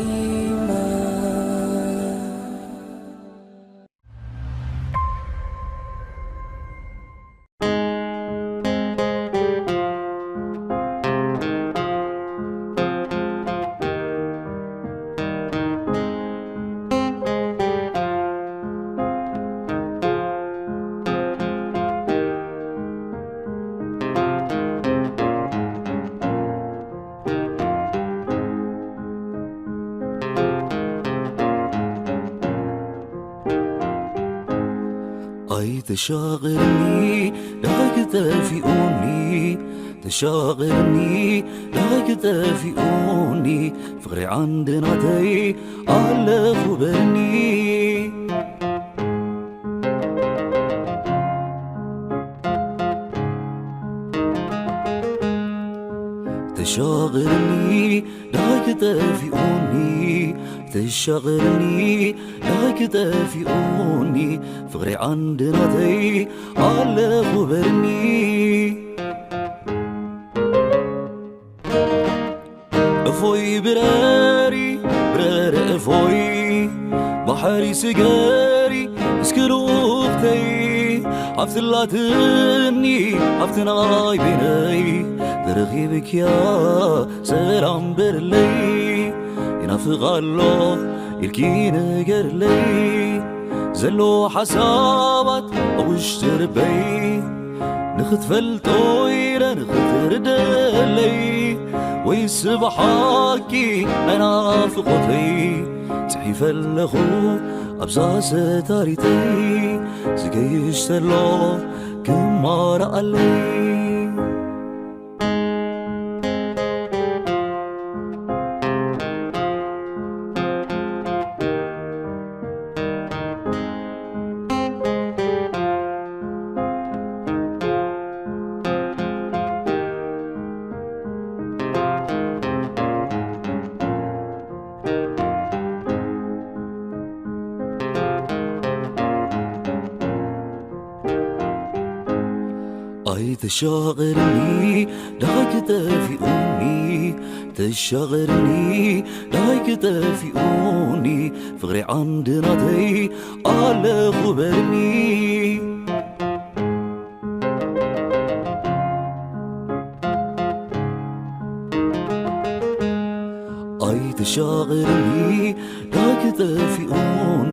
Entertainment. ኣይተሻቕርኒ ደሃይ ክጠፊኡኒ፣ ተሻቕርኒ ደሃይ ክጠፊኡኒ፣ ፍቕሪ ዓንዲ ናተይ ኣለኹ በኒ። ተሻቕርኒ ደሃይ ክጠፊኡኒ፣ ተሻቕርኒ ደሃይ ክጠፊኡኒ፣ ፍቕሪ ዓንዲ ናተይ ኣለኹ በርኒ። እፎይ ብረሪ ብረሪ እፎይ፣ ባሕሪ ስገሪ እስኪ ልኡኽተይ፣ ሃፍቲ ኣላትኒ ሃፍቲ ናይ በይነይ፣ ተረኺብክያ ሰላም በርለይ፣ ይናፍቕ ኣሎ ኢልኪ ንገርለይ፣ ዘሎ ሓሳባት ኣብ ውሽጢ ልበይ፣ ንኽትፈልጦ ኢለ ንኽትርደለይ፣ ወይስ ብሓቂ ናይ ናፍቖተይ ጽሒፈ ኣለኹ ኣብዛ ሰታሪተይ፣ ዝገይሽ ዘሎ ክማረኣለይ። ኣይተሻቕርኒ ዳይ ክጠፊኡኒ፣ ተሻቕርኒ ዳይ ክጠፊኡኒ፣ ፍቕሪ ዓንዲ ናተይ ኣለኹ በርኒ። ኣይተሻቕርኒ ዳይ ክጠፊኡኒ፣